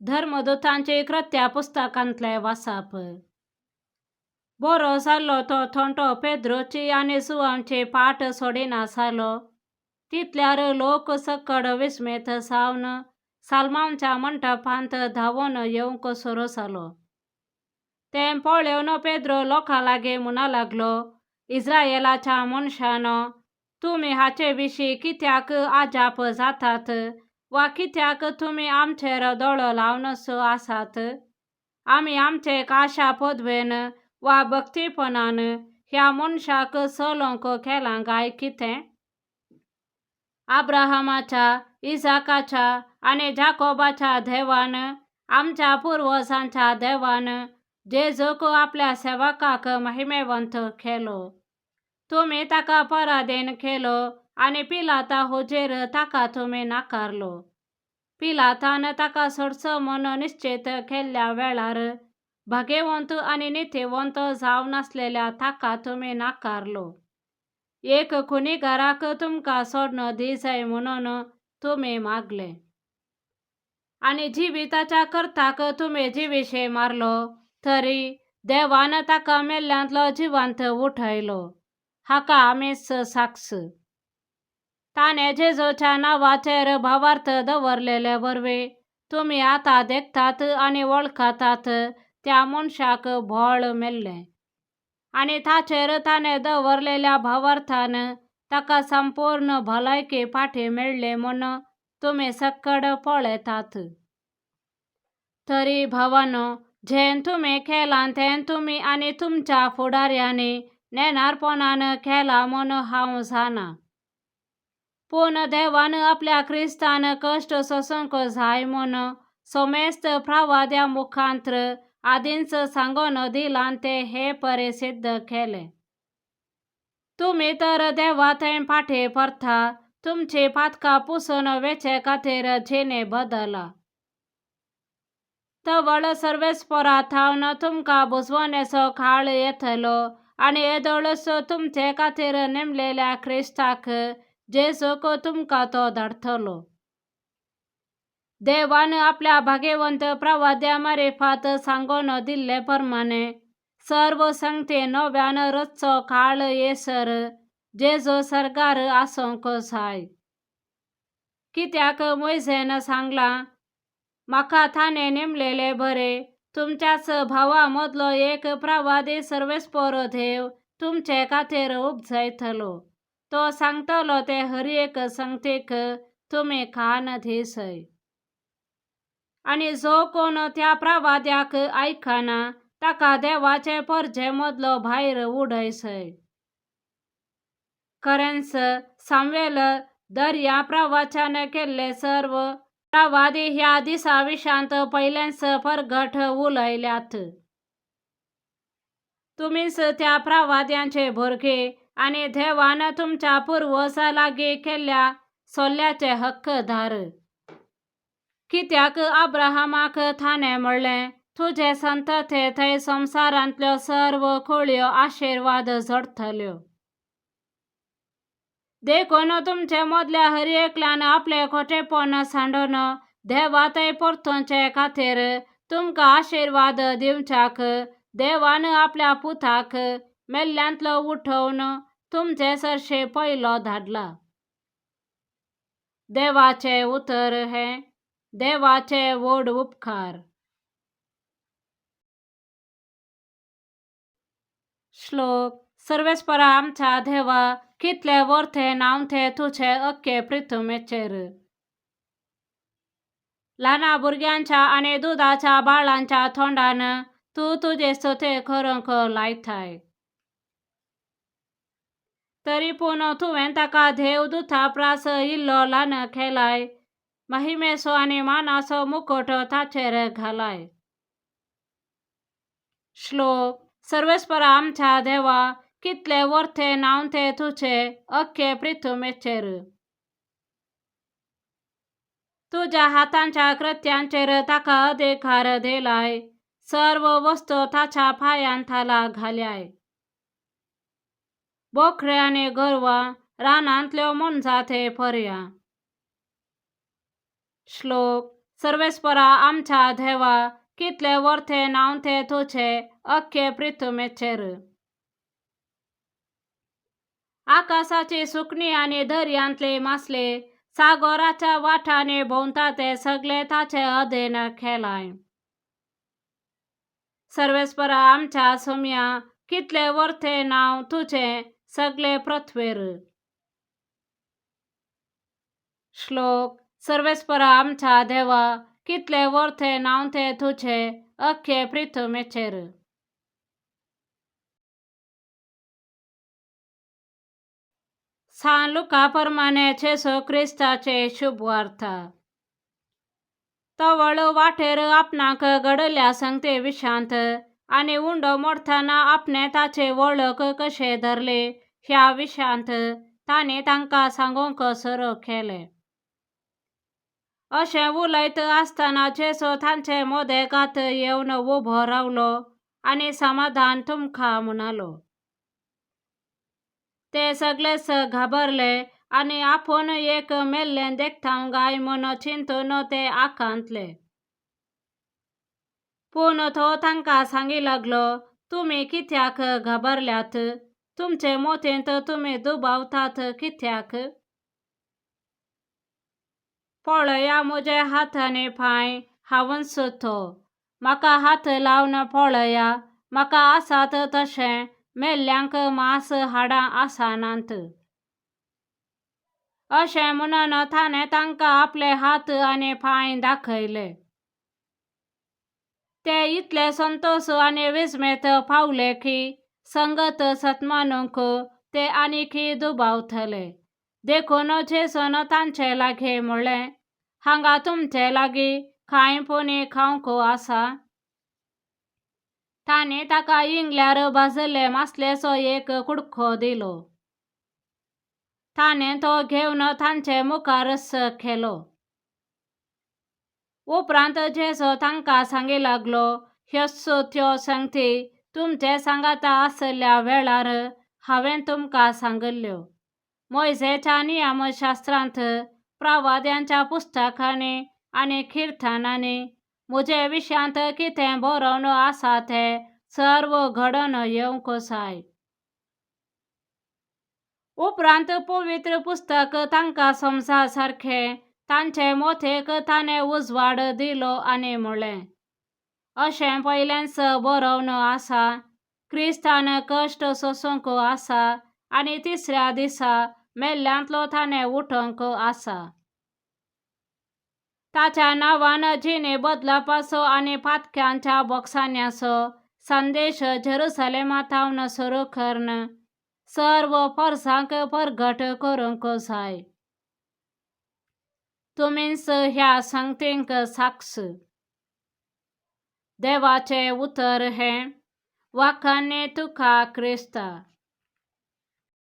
धर्मदुतांची कृत्या पुस्तकांतलें वाचप. बरो जालो तो थोंटो पेद्रूची आनी जुवांची पाट सोडिना जालो. तितल्यार लोक सकड विस्मेत जावन सालमांवच्या मंटपांत धांवून येवंक सुरू जालो. तें पळोवन पेद्रू लोकां लागीं म्हणूंक लागलो, इस्रायेलाच्या मनशांनो, तुमी हाचे विशीं कित्याक अजाप जातात वा कित्याक तुमी आमचेर दोळो लावनसो आसात? आमी आमचे खाशा पदवेन वा भक्तीपणान ह्या मनशाक चलोवंक केलां काय कितें? अब्राहमाच्या, इसाकाच्या आनी जाकोबाच्या देवान, आमच्या पुर्वजांच्या देवान, जेजूक आपल्या सेवकाक महिमेवंत केलो. तुमी ताका पराधीन केलो आनी पिलाता हुजीर ताका तुमी नाकारलो. पिलातान ताका सोडचो म्हूण निश्चीत केल्ल्या वेळार भाग्यवंत आनी नितीवंत जावनासलेल्या ताका तुमी नाकारलो. एक खुनीगाराक तुमकां सोडून दी जाय म्हणून तुमी मागलें. आनी जिविताच्या कर्ताक तुमी जिविशे मारलो, तरी देवान ताका मेल्ल्यांतलो जिवंत उठयलो. हाका आमीच साक्ष. ताणें जेजूच्या नांवाचेर भावार्थ दवरलेले वरवीं तुमी आतां देखतात आनी वळखतात त्या मनशाक बळ मेळ्ळें. आनी ताचेर ताणें दवरलेल्या भावार्थान ताका संपूर्ण भलायकी फाटीं मेळ्ळी म्हूण तुमी सकड पळयतात. तरी भावांनो, जें तुमी केलां तें तुमी आनी तुमच्या फुडाऱ्यांनी नेणारपणान केलां म्हूण हांव जाणा. पूण देवान आपल्या क्रिस्तान कश्ट सोसूंक जाय म्हूण समेस्त प्रवाद्या मुखांत्र आदींच सांगून दिलां तें हे परी सिद्ध केलें. तुमी तर देवा थंय फाटीं परता तुमची पातकां पुसून वेचे खातीर जिणे बदला. तवळ सर्वेस्परा थावन तुमकां बुजवणेचो काळ येतलो आनी येदोळच तुमचे खातीर नेमलेल्या क्रिस्ताक जेजूक तुमकां तो धाडटलो. देवान आपल्या भाग्यवंत प्रवाद्या मारिफात सांगून दिल्ले प्रमाणे सर्व संगती नव्यान रचचो काळ येसर जेजू सर्गार आसूंक जाय. कित्याक मोयजेन सांगलां, म्हाका ताणें नेमलेले बरे तुमच्याच भावा मदलो एक प्रवादी सर्वेस्पर देव तुमचे खातीर उपजयतलो. तो सांगतलो ते हर एक संगतीक तुमी कान दिसय. आनी जो कोण त्या प्रवाद्याक आयकना ताका देवाचे परजे मदलो भायर उडयसय. खरेंच सामुएल दर्या प्रवचन केल्ले सर्व प्रवादी ह्या दिसा विशांत पयलेंच परगट उलयल्यात. तुमीच त्या प्रवाद्यांचे भुरगे आनी देवान तुमच्या पुर्वजां लागीं केल्ल्या सोल्ल्याचे हक्कदार. कित्याक अब्राहमाक ताणें म्हणलें, तुजे संतते थंय संवसारांतल्यो सर्व कुळयो आशिर्वाद जोडटल्यो. देखून तुमचे मदल्या हर एकल्यान आपलें खोटेपण सांडून देवा थंय परतुचे खातीर तुमकां आशिर्वाद दिवच्याक देवान आपल्या पुताक मेल्ल्यांतलो उठोवन तुमचे सरशें पयलो धाडला. देवाचें उतर हें देवाचे व्हड उपकार. श्लोक. सर्वेस्परा आमच्या देवा, कितले वर्थे नांव तें तुजें अख्खे पृथ्वीचेर. ल्हाना भुरग्यांच्या आनी दुदाच्या बाळांच्या तोंडान तूं तुजे स्तुती करूंक लायताय. तरी पूण तुवें ताका देवदूता प्रास इल्लो ल्हान केलाय, महिमेचो आनी मानाचो मुकुट ताचेर घालाय. श्लोक. सर्वेस्परा आमच्या देवा, कितले वर्थे नांव तें तुजें अख्खे पृथ्वीचेर. तुज्या हातांच्या कृत्यांचेर ताका अधिकार दिलाय, सर्व वस्तू ताच्या पांयां खाला घाल्याय. बोकरे आनी गोरवां रानांतल्यो मोनजाती पर्या. श्लोक. सर्वेस्परा आमच्या देवा, कितलें वर्तें नांव तें तुजें अख्खे पृथ्वेचेर. आकाशाची सुकणीं आनी दर्यांतले मासले, सागराच्या वाटांनी भोंवता ते सगळे ताचे अधीन केलाय. सर्वेस्परा आमच्या सोम्या, कितलें वर्तें नांव तुजें सगळे पृथ्वेर. श्लोक. सर्वेस्परा आमच्या देवा, कितलें वर्तें नांव तें तुजें अख्खे पृथ्वेचेर. सान लुका प्रमाणे जेजू क्रिस्ताचे शुभवार्ता. तवळ वाटेर आपणाक घडल्या संगते विशांत आनी उंडो मोडटना आपणें ताची वळख कशें धरली ह्या विशांत तांणी तांकां सांगूंक सुरू केलें. अशें उलयत आसतना जेजू तांचे मदेगात येवन उबो रावलो आनी समाधान तुमकां म्हणालो. ते सगळेच घाबरले आनी आपूण एक मेल्लें देखता काय म्हूण चिंतून ते आकांतले. पूण तो तांकां सांगी लागलो, तुमी कित्याक घाबरल्यात? तुमचे मतींत तुमी दुबावतात कित्याक? पळया म्हजे हात आनी पांय, हांवूच तो. म्हाका हात लावन पळया, म्हाका आसात तशें मेल्ल्यांक मांस हाडां आसनात. अशें म्हणून ताणें तांकां आपले हात आनी पांय दाखयले. ते इतले संतोश आनी विस्मेत पावले की संगत सतमानूंक ते आनीकय दुबावतले. देखून जेजून तांचे लागीं म्हणलें, हांगा तुमचे लागीं कांय पुणी खावंक आसा? तांणी ताका इंगल्यार भाजले मासलेचो एक कुडको दिलो. ताणें तो घेवन तांचे मुखारच केलो. उपरांत जेजू तांकां सांगी लागलो, ह्योच त्यो संगती तुमचे सांगाता आशिल्ल्या वेळार हांवें तुमकां सांगिल्ल्यो. मोयजेच्या नियमशास्त्रांत, प्रवाद्यांच्या पुस्तकांनी आनी किर्तनांनी म्हजे विशयांत कितें बरोवन आसा तें सर्व घडोवन येवंक जाय. उपरांत पवित्र पुस्तक तांकां समजा सारकें तांचे मतीक ताणें उजवाड दिलो आनी म्हणलें, अशें पयलेंच बरोवन आसा, क्रिस्तान कश्ट सोसूंक आसा आनी तिसऱ्या दिसा मेल्ल्यांतलो ताणें उठोवंक आसा. ताच्या नांवान जिणे बदलपाचो आनी पातक्यांच्या बोगसाण्याचो संदेश जेरुसलेमांत सुरू करून सर्व परसांक परगट करूंक जाय. तुमीच ह्या संगतींक साक्ष. देवाचें उतर हें. वाखाणनी तुका क्रिस्ता.